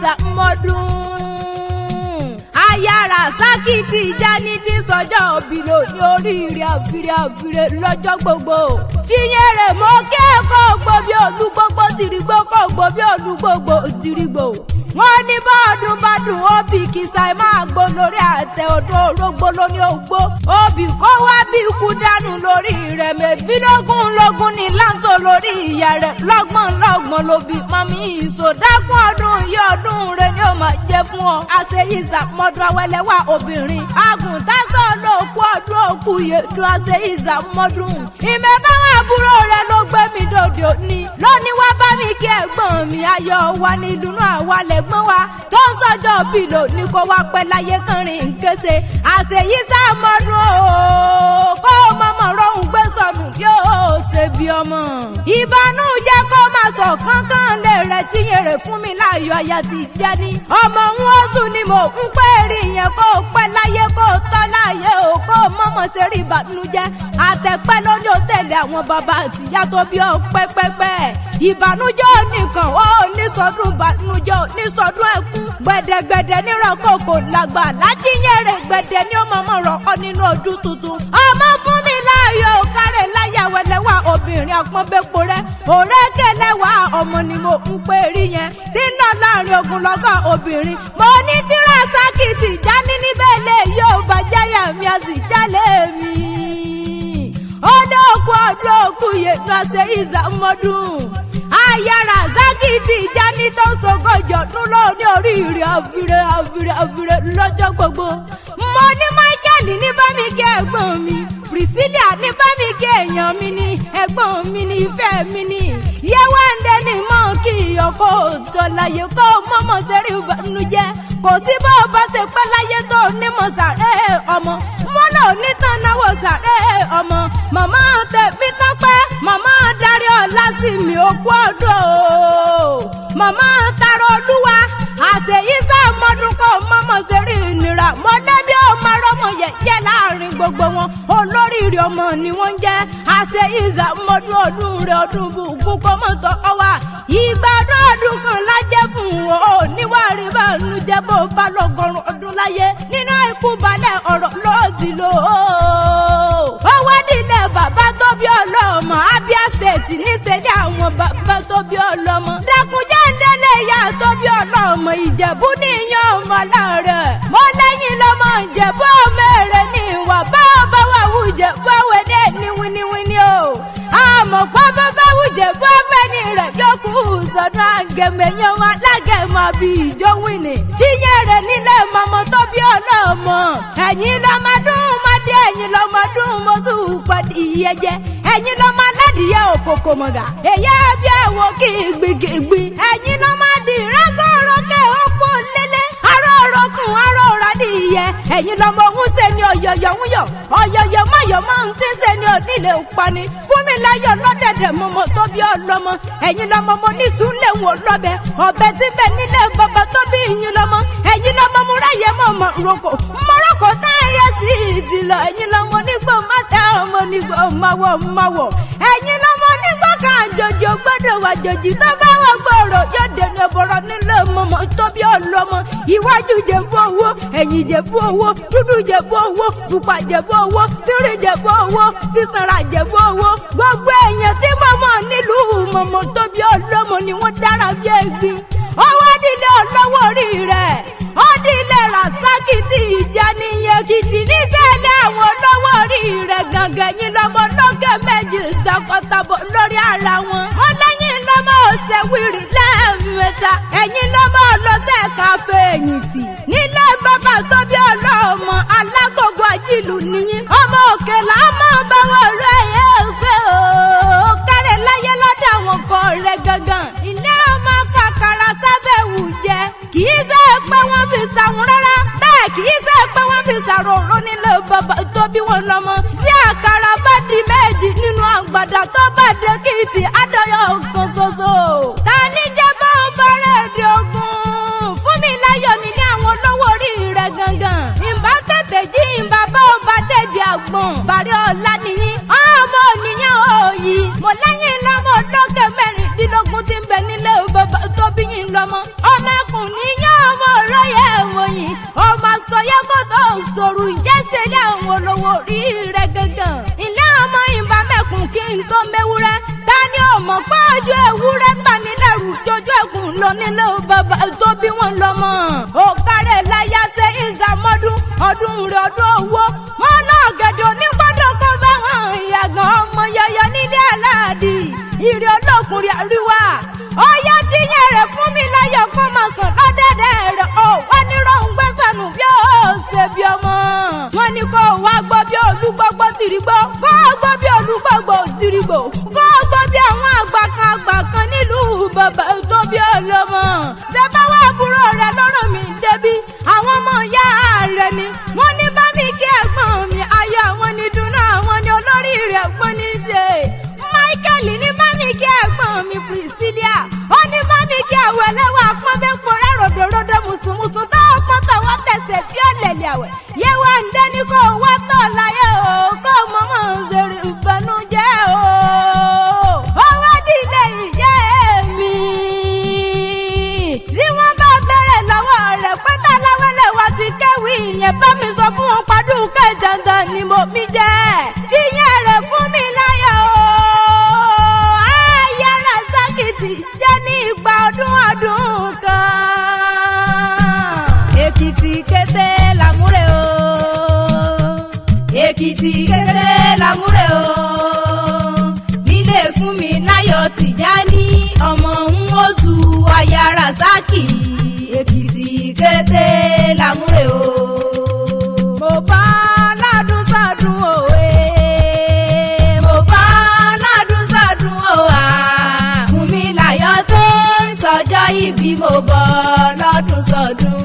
ìsàmọ́dún. Ayára sákìtì ìjáni tí sọjọ́ òbí lò ní oríire àfiré àfiré lọ́jọ́ gbogbo. Chinyere mo kẹ́kọ̀ọ́ gbò bí olúgbogbo tìrìgbò kò gbò bí olúgbogbo tìrìgbò. Wọ́n ní bọ́ọ̀dún bá dùn óbì kìsà ẹ̀ máa gbó lórí àtẹ ọdún orógbó lóní ògbó. Obì kó wá bí ikú dànù lórí rẹ̀ mẹ́bílógún lógún ní láǹtó lórí ìyá rẹ̀ lọ́gbọ̀n lọ́gbọ̀n lóbi mọ́mí ìsòdákùn ọdún yìí ọdún rẹ̀ ni ó máa jẹ́ fún ọ. Àṣeyìísà mọ́dún awẹ́lẹ́wà obìnrin. Àgùntàsọ̀ ló kú ọdún òkú yèdùn àṣeyìísà mọ́dún. Ìmẹ̀ báwọn àbúrò rẹ̀ ló gbé mi dòdò òní. Lónìí wá bá mi kí ẹ̀gbọ́n mi ayọ̀ wa ní ìdùnnú àwa lẹ̀gbọ́n wa tó ń sọ́jọ́ bí lónìí kó wá pẹ́ láyé kánrin kése. Àṣeyìísà mọ́dún o kó mọ̀mọ́ rohùn gbé sọnù yóò ṣe bí ọmọ. Ìbànújẹ́ kó máa sọ kánkán lè rẹ̀ Chinyere fún mi láàyò aya ti jẹ́ ní. Ọmọ ń oṣù ni mò ń pẹ́ rí yẹn kó pẹ́ láyé kó tọ́ láyé o kó mọ̀mọ́ ṣe rí ìbànújẹ́. Àtẹ̀pẹ́ ló ní ó tẹ̀lé àwọn bàbá àtìyá tó bí ọ pẹ́pẹ́pẹ́. Ìbànújẹ́ ò nìkan ó ní sọdún ìbànújẹ́ ò ní sọdún ẹkún. Gbẹ̀dẹ̀gbẹ̀dẹ̀ nírọ̀ kòkò làgbà lájíyẹ̀rẹ̀ gbẹ̀dẹ̀ ní ó mọ̀mọ́ rọ̀ ọ́ nínú ọdún tuntun. Ọmọ fún mi láàyò kárẹ̀ láyà wẹlẹ́wà obìnrin àpọ́nbẹ́pọ̀ rẹ̀ òrékèlẹ́wà ọmọ ni mo ń pè rí yẹn tí ń lọ láàrin ogunlọ́gọ̀ obìnrin. Mo ní tíra sákìtì jáde níbẹ̀ lè yóò bá jáyà mi a sì jálè mi. Ó ní òkú ọdún òkú yẹnu àṣẹ ìsàmọ́dún. Ayára sákìtì jáde tó ń sọgọ́jọ́ ọdún lóní oríire àfiré àfiré àfiré lọ́jọ́ gbogbo. Mo ní Michael ní bá mi kí ẹ̀gbọ́n mi, Priscilla ní bá mi kí èèyàn mi ní ẹ̀gbọ́n mi ní ìfẹ́ mi ní. Yéwándé ní mọ́ kí ọkọ̀ tó láyé kó mọ́mọ́ sẹ́rí ìbànújẹ́. Kò sí bó bá ṣe pẹ́ láyé tó nímọ̀ sàré ọmọ. Wọ́n lò nítàn náwó sàré ọmọ. Màmá tẹ̀mí tọ́pẹ́, màmá darí ọ̀la sí mi òkú ọdún o. Màmá tara olúwa, àṣeyíṣà mọ́dún kó mọ́mọ́ sẹ́rí ìnira. Mọ̀lẹ́bí ò máa rọ́mọ yẹ̀yẹ́ láàrin gbogbo wọn. Olóríire ọmọ ni wọ́n ń jẹ́. Àṣeyíṣà mọ́dún ọdún rẹ̀ ọdún bùkún kó mọ́ tọ́ ọ wá. Ìgbà ọdún ọdún kan lájẹ́ fún o. Níwárí bànújẹ́ bó bá lọ́gọ́rùn ọdún láyé. Nínú ikú balẹ̀ ọ̀rọ̀ lóòdì lò ó. Ó wá nílẹ̀ bàbá tó bí ọlọ́mọ. Abia State níṣẹ́lẹ̀ àwọn bàbá tó bí ọlọ́mọ. Dàkúnjẹ́ ń délé ìyá tó bí ọlọ́mọ. Ìjẹ̀bú níyàn ọmọ láàrẹ̀. Mo lẹ́yìn lọ́mọ Ìjẹ̀bú ọmọ èrè ní ìwà bá ọba wà wù Ìjẹ̀bú àwẹ̀ ní ẹni wíníwíní o. Àmọ̀ pé bàbá wù Ìjẹ̀bú ọ̀fẹ́ ni rẹ̀ yókù sọ̀dọ̀ àgẹ̀mẹ̀yàn wọn alágẹ̀mọ̀ bí ìjọ wìnì. Chinyere nílẹ̀ mọ̀mọ́ tó bí ọlọ́mọ. Ẹ̀yin lọ́mọdún mọ́dé ẹ̀yin lọ́mọdún mọ́tò pàdé ìyẹ́jẹ́. Ẹ̀yin lọ́mọ aládìyẹ òkòkò mọ̀gà. Èyí ẹbí ẹ̀wọ̀ kìgbìkìgbì. Ẹ̀yin lọ́mọdé ìrágọ́rọ́kẹ́ òpó lélẹ̀. Aró ọ̀rọ̀kùn aró ọ̀rọ̀ adìyẹ. Ẹ̀yin lọ́mọ òun ṣe ni ọ̀yọ̀yọ̀ ń yọ̀. Ọ̀yọ̀yọ̀ mọ̀yọ̀ máa ń tí ṣe ni onílé pani. Fún mi láyọ̀ lọ́dẹ̀dẹ̀ mọ̀mọ́ tó bí ọlọ́mọ. Ẹ̀yin lọ́mọ mo ní sùn lè wò lọ́bẹ̀. Ọ̀bẹ tí bẹ nílé bàbá tó bí ìyín lọ́mọ. Ẹ̀yin lọ́mọ mo ráyè mọ̀mọ́ roko. Mọ̀rọ̀kọ̀ tá ẹyẹ sí ìdìlọ. Ẹ̀yin lọ́mọ nígbò má tẹ ọmọ nígbò má wọ̀ má wọ̀. Ẹ̀yin lọ́mọ nígbò kan àjòjì gbọ́dọ̀ wà jòjì tó bá wà gbòòrò yóò dènà bọ̀rọ̀ nílé mọ̀mọ́ tó bí ọlọ́mọ. Iwájú jẹ̀bú owó, ẹ̀yìn jẹ̀bú owó, dúdú jẹ̀bú owó, pupa jẹ̀bú owó, tírì jẹ̀bú owó, sísanra jẹ̀bú owó. Gbogbo èèyàn tí mọ̀mọ́ nílùú mọ̀mọ́ tó bí ọlọ́mọ ni wọ́n dára bí ẹ̀gbin. Ọwọ́ nílé ọlọ́wọ́ orí rẹ̀. Ó nílé Rasaki tí ìjà nìyẹn kìtì níṣẹ́lẹ̀ àwọn olówó orí rẹ̀ gàngàn yín lọ́mọ lókè méjì takọtabo lórí ara wọn. Wọ́n lẹ́yìn lọ́mọ ọ̀sẹ̀ wìrì lẹ́ẹ̀mẹ́ta. Ẹ̀yin lọ́mọ ọlọ́sẹ̀ káfíńtì. Nílé bàbá tó bí ọlọ́mọ alágògó àjìlù nìyí. Ọmọ òkè là máa bá wọn rẹ̀ ẹ̀ fẹ́ o. Kárẹ̀ láyé lọ́dọ̀ àwọn kan rẹ̀ gangan. Ilé ọmọ fàkàrà sábẹ́ wù jẹ. Kì í ṣe pé wọ́n fi sàwọn rárá. Bẹ́ẹ̀ kì í ṣe pé wọ́n fi sàròró nílé bàbá tó bí wọn lọ́mọ. Tí àkàrà bá di méjì nínú àgbàdà tó bá dé kìtì àdọ́yọ̀ kan ṣoṣo. Ta ni jẹ́ bá ń bẹ̀rẹ̀ èdè ogun? Fún mi láyọ̀ nílé àwọn olówó orí rẹ̀ gangan. Ìbá tètè jí ìbá bá ọba dẹ̀jẹ̀ àgbọ̀n. Bàrí ọ̀la nìyí. Ọmọ òníyàn òòyì. Mo lẹ́yìn lọ́mọ olókè mẹ́rìndínlógún tí ń bẹ nílé bàbá tó bí yín lọ́mọ. Ọmọ ẹkùn níyàn. mọ̀ pé ojú ewúrẹ́ bà ní lẹ́rù jójú ẹ̀gùn lọ nílé bàbá tó bí wọn lọ́mọ. Òkàrẹ̀ láyà ṣe ìzàmọ́dún ọdún rẹ̀ ọdún owó. Wọn náà gẹ̀dọ̀ ní gbọ́dọ̀ kó bá wọn ìyàgàn ọmọ yọyọ nílé aláàdì. Ìrì olókùnrin àríwá. Ọyá tí yẹn rẹ̀ fún mi láyọ̀ kó máa sàn lọ́dẹ̀dẹ̀ rẹ̀. Ó wá ní ròhùn gbẹ́sànù bí ó ṣe bí ọmọ. Wọ́n ní kó wá gbọ́ bí olúgbọ́gbọ́ tìrìgbọ́. Kó gbọ́ bí olúgbọ́gbọ́ tìrìgbò. Kó gbọ́ bí àwọn àgbà kan àgbà kan nílùú bàbá tó bí ọlọ́mọ. Ṣé bá wá àbúrò rẹ̀ lọ́rọ̀ mi débi? Àwọn ọmọ ìyá rẹ̀ ni. Wọ́n ní bá mi kí ẹ̀gbọ́n mi. Ayọ̀ àwọn ni dùnú àwọn ni olórí rẹ̀ gbọ́n ní ṣe. Michael ní bá mi kí ẹ̀gbọ́n mi Priscilla. Ó ní bá mi kí àwọ̀ ẹlẹ́wà pọ́nbẹ́pọ̀ rẹ̀ ròdòròdò mùsùlùmùsù tó pọ́n tọwọ́ tẹsẹ̀ bí ọ̀lẹ̀lẹ̀ àwẹ̀. Yéwà ń dẹ́ni kó wá tọ̀ láyé o, kó mọ̀mọ́ ṣeré ìbànújẹ́ o. Ó wá dílé ìyá mi. Tí wọ́n bá bẹ̀rẹ̀ lọ́wọ́ rẹ̀ pátá láwẹ́lẹ̀ wá ti kéwì yẹn bá mi sọ fún wọn padù kẹjàndàn ni mo mi jẹ́. Jíyẹn rẹ̀ fún mi láyọ̀ o. Ayára sákìtì jẹ́ ní ìgbà ọdún ọdún kan. Èkìtì kété làmúrè o. Èkìtì kété làmúrè o. Nílé fún mi láyọ̀ Tìjání ọmọ ń oṣù ayára sákì. Èkìtì kété làmúrè o. Mo bá ládùn sádùn òwe. Mo bá ládùn sádùn òwà. Fún mi láyọ̀ tó ń sọjọ́ ìbí mo bọ̀ lọ́dún sọdún.